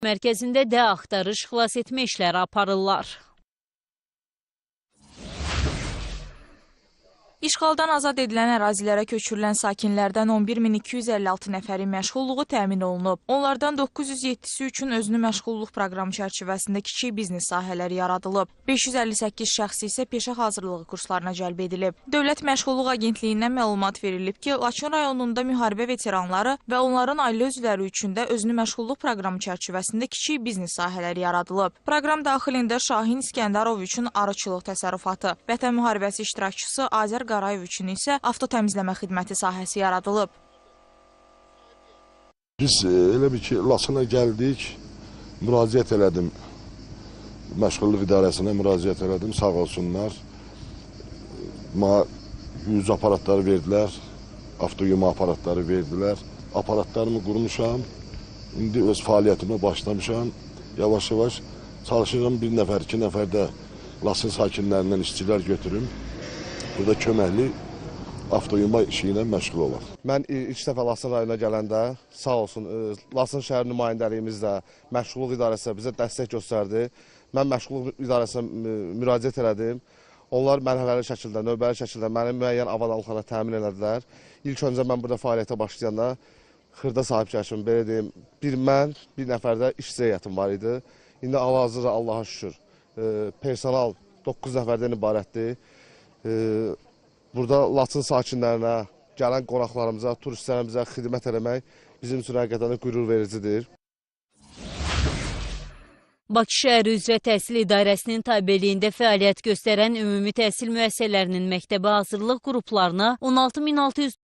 Mərkəzində də axtarış, xilas etmə işləri aparırlar. İşğaldan azad edilən ərazilərə köçürülən sakinlərdən 11.256 nəfərin məşğulluğu təmin olunub. Onlardan 907-si üçün özünü məşğulluq proqramı çərçivəsində kiçik biznes sahələri yaradılıb. 558 şəxs isə peşə hazırlığı kurslarına cəlb edilib. Dövlət Məşğulluq Agentliyindən məlumat verilib ki, Laçın rayonunda müharibə veteranları və onların ailə üzvləri üçün də özünü məşğulluq proqramı çərçivəsində kiçik biznes sahələri yaradılıb. Proqram daxilində Şahin İskəndərov üçün arıçılıq təsərrüfatı, Vətən müharibəsi iştirakçısı Azər Qarayev üçün isə avtotəmizləmə xidməti sahəsi yaradılıb. Biz elə bir ki, Laçına gəldik, müraciət elədim, məşğulluq idarəsinə müraciət elədim, sağ olsunlar. Mənə yuyucu aparatları verdilər, avtoyuma aparatları verdilər. Aparatlarımı qurmuşam, indi öz fəaliyyətimə başlamışam. Yavaş-yavaş çalışıram bir nəfər, iki nəfər də Laçın sakinlərindən işçilər götürüm. Burada köməkli avtoyuma işi ilə məşğul olaq. Mən ilk dəfə Laçın rayonuna gələndə, sağ olsun, Laçın şəhər nümayəndəliyimiz də, məşğulluq idarəsi bizə dəstək göstərdi. Mən məşğulluq idarəsinə müraciət elədim. Onlar mərhələli şəkildə, növbəli şəkildə məni müəyyən avadanlıqlarla təmin elədilər. İlk öncə mən burada fəaliyyətə başlayanda xırda sahibkar kimi, belə deyim, bir mən, bir nəfər də işçi heyətim var idi. İndi hal-hazırda Allaha şükür, personal 9 nəfərdən ibarətdir. Burada Laçın sakinlərinə, gələn qonaqlarımıza, turistlərimizə xidmət eləmək bizim üçün həqiqətən də qürur vericidir. Bakı şəhəri üzrə Təhsil İdarəsinin tabeliyində fəaliyyət göstərən ümumi təhsil müəssisələrinin məktəbə hazırlıq qruplarına 16.600